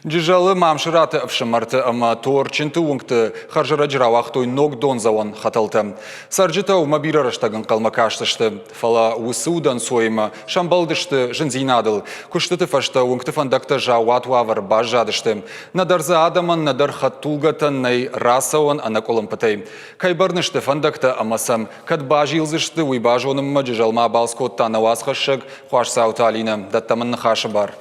Джызӕлы Мамсыраты ӕфсымӕрты ӕмӕ Торчынты уынгты хӕрзӕрӕджы рауагътой ног дондзӕуӕн хӕтӕлтӕ. Цӕрджытӕ уымӕ бирӕ рӕстӕг ӕнхъӕлмӕ кастысты, фӕлӕ уыцы удӕнцоимӕ сӕмбӕлдысты зындзинадыл. Куыстыты фӕстӕ уынгты фӕндӕгтӕ заууат уавӕры баззадысты. Нӕдӕр дзы адӕмӕн, нӕдӕр хӕдтулгӕтӕн нӕй рацӕуӕн ӕнӕкъуылымпытӕй. Кӕй бӕрны сты фӕндӕгтӕ ӕмӕ сӕм кӕд базилдзысты, уый базонынмӕ Джызӕлмӕ абалц кодта нӕ уацхӕссӕг Хуасдзауты Алинӕ. Дӕттӕм ын ныхасы бар.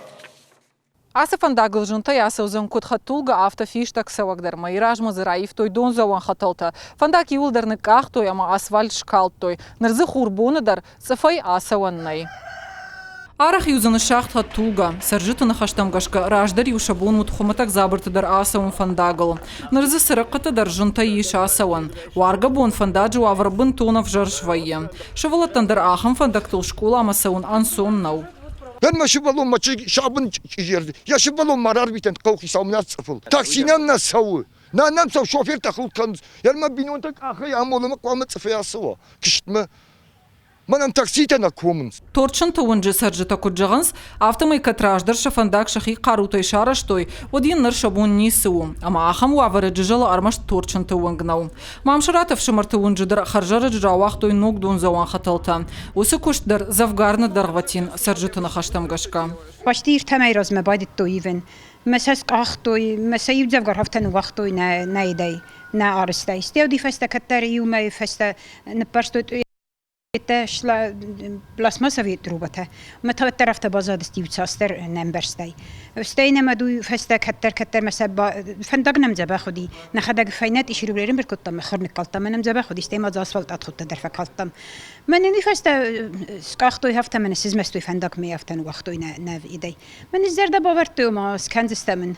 Ацы фӕндагыл зынтӕй ацӕудзӕн куыд хӕдтулгӕ, афтӕ фистӕг цӕуӕг дӕр. Мӕйы размӕ дзы раивтой дондзӕуӕн хӕтӕлтӕ. Фӕндаг иууылдӕр ныкъкъахтой ӕмӕ асфальт скалдтой. Ныр дзы хурбоны дӕр цъыфӕй ацӕуӕн нӕй. Арӕх-иу дзы ныссагъд хӕдтулгӕ. Цӕрджыты ныхӕстӕм гӕсгӕ, раздӕр-иу сӕ бон уыд хуымӕтӕг дзабырты дӕр ацӕуын фӕндагыл. Ныр дзы цырыхъхъыты дӕр зынтӕй ис ацӕуӕн. Уаргӕ бон фӕндаджы уавӕр бынтон ӕвзӕр свӕййы. Сывӕллӕттӕн дӕр ахӕм фӕндӕгтыл скъоламӕ цӕуын ӕнцон нӕу. Ныр мӕ сывӕллон мӕ сабын чъизерды. Йӕ сывӕллон ма рарвитӕнт хъӕуыхицау мын цъыфыл. Такси нӕм нӕ цӕуы. Нӕ нӕм цӕуы, шофертӕ хыл кӕнынц. Йӕ мӕ бинонтӕ къахӕй амоны хъуамӕ цъыфӕй ацӕуа куыстмӕ. Мӕнӕн такситӕ нӕ комынц. Торчынты уынджы цӕрджытӕ куыд зӕгъынц, афтӕмӕй кӕд раздӕр сӕ фӕндаг сӕхи хъарутӕй сарӕзтой, уӕд йын ныр сӕ бон ницы у. Ӕмӕ ахӕм уавӕры Джызӕлы ӕрмӕст Торчынты уынг нӕу. Мамсыраты ӕфсымӕрты уынджы дӕр хӕрзӕрӕджы рауагътой ног дондзӕуӕн хӕтӕлтӕ. Уыцы куыст дӕр дзӕвгар ныддӕргъвӕтин цӕрджыты ныхӕстӕм гӕсгӕ. Почти ӕртӕмӕй размӕ байдыдтой ивын. Мӕ сӕ скъахтой, мӕ сӕ иу дзӕвгар афтӕ ныууагътой нӕ нӕ нӕ арӕзтӕй. Стӕй уый фӕстӕ кӕддӕр иу мӕйы фӕстӕ ныппӕрстой пластмассовые трубатӕ. Мӕ уӕддӕр афтӕ баззадысты иуцасдӕр нӕ ӕмбӕрстай. Стӕй нӕм уый фӕстӕ кӕддӕр-кӕддӕр мӕ сӕ фӕндаг нӕм дзӕбӕх уыди. Нӕхӕдӕг фӕйнӕ тъисиры ӕрӕмбырд кодтам, мӕ хор ныккалдтам, мӕ нӕм дзӕбӕх уыди, стӕй ма дзы асфальт адхудтӕ дӕр фӕкалдтам. Мӕнӕн уый фӕстӕ скъахтой афтӕ, мӕнӕ сызмӕстой фӕндаг, мӕ афтӕ ныууагътой нӕ нӕ идӕй. Мӕн зӕрдӕ бавӕрдтой, ома скӕндзыстӕм ын.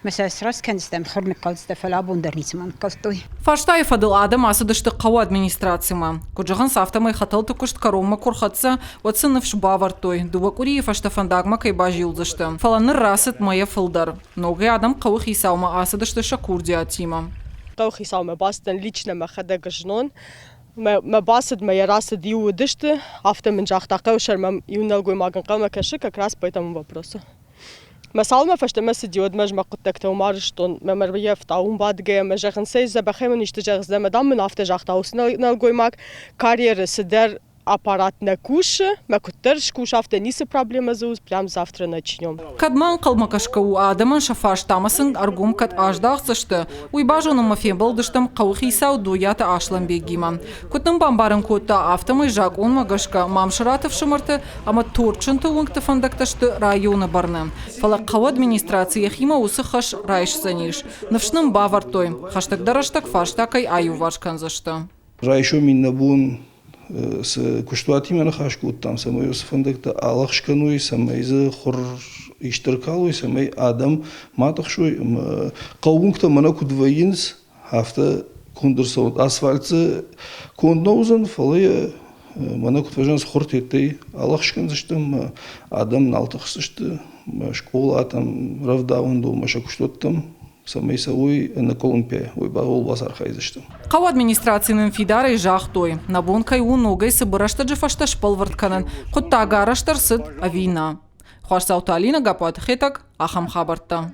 Мӕ сӕ сраст кӕндзыстӕм, хур ныккалдзысты, фӕлӕ абон дӕр ницыма ныккалдтой. Фарстайы фӕдыл адӕм ацыдысты хъӕуы администрацимӕ. Куыд зӕгъынц, афтӕмӕй хӕтӕлты куыст кӕронмӕ куы рхӕццӕ, уӕд сын ныфс бавӕрдтой, дыууӕ къуырийы фӕстӕ фӕндагмӕ кӕй базилдзысты. Фӕлӕ ныр рацыд мӕйӕ фылдӕр. Ногӕй адӕм хъӕуы хицаумӕ ацыдысты сӕ курдиатимӕ. Хъӕуы хицаумӕ бацыдтӕн лично мӕхӕдӕг знон. Мӕ бацыд, мӕ йӕ рацыд иу уыдысты, афтӕ мын загъта, хъӕуы сӕрмӕ иу нӕлгоймаг ӕнхъӕлмӕ кӕсы как раз по этому вопросу. Мӕ цалынмӕ фӕстӕмӕ цыди, уӕдмӕ ӕз мӕ хъуыддӕгтӕ уым арызтон, мӕ мӕрйӕфта уым бадгӕйӕ мӕ зӕгъын, цӕй дзӕбӕхӕй мын исты зӕгъдзӕн, ӕмӕ, дам мын афтӕ загъта уыцы нӕлгоймаг, карьеры цыдӕр аппарат нӕ кусы, мӕ куыддӕр скуса, афтӕ ницы проблемӕ дзы уыд, прям завтра начнем. Кӕдмӕ ӕнхъӕлмӕ кӕсгӕ у адӕмӕн сӕ фарстамӕ сын ӕргом кӕд аздахдзысты, уый базонынмӕ фембӕлдыстӕм хъӕуыхицау Дойаты Аслӕнбегимӕ. Куыд нын бамбарын кодта, афтӕмӕй закъонмӕ гӕсгӕ Мамсыраты ӕфсымӕрты ӕмӕ Торчынты уынгты фӕндӕгтӕ сты районы бӕрны. Фӕлӕ хъӕуы администраци йӕхимӕ уыцы хӕс райсдзӕнис. Ныфс нын бавӕрдтой, хӕстӕгдӕр рӕстӕг фарста кӕй аиуварс кӕндзысты. Райсом иннӕ бон цы куыстуатимӕ ныхас кодтам, цӕмӕй уыцы фӕндӕгтӕ алӕгъз кӕной, цӕмӕй дзы хур исты ӕркалой, цӕмӕй адӕм ма тыхсой ӕмӕ хъӕууынгтӕ мӕнӕ куыд вӕййынц, афтӕ конд ӕрцӕуӕд. Асфальт дзы конд нӕ уыдзӕн, фӕлӕ йӕ мӕнӕ куыд фӕзӕгъынц, хуыртеттӕй алӕгъз кӕндзыстӕм, адӕм нал тыхсдзысты скъолатӕм, рӕвдауӕндонмӕ, сӕ куыстуӕттӕм, цӕмӕй цӕуой ӕнӕкъуылымпыйӕ, уый бацархайдзыстӕм. Хъӕуы администраци нын фидарӕй загътой, нӕ бон кӕй у ногӕй цыбыр рӕстӕджы фӕстӕ сбӕлвырд кӕнын, хъуыддаг арӕзт ӕрцыд ӕви нӕ. Хуасдзауты Алинӕ, Гаппуаты Хетӕг, ахӕм хабӕрттӕ.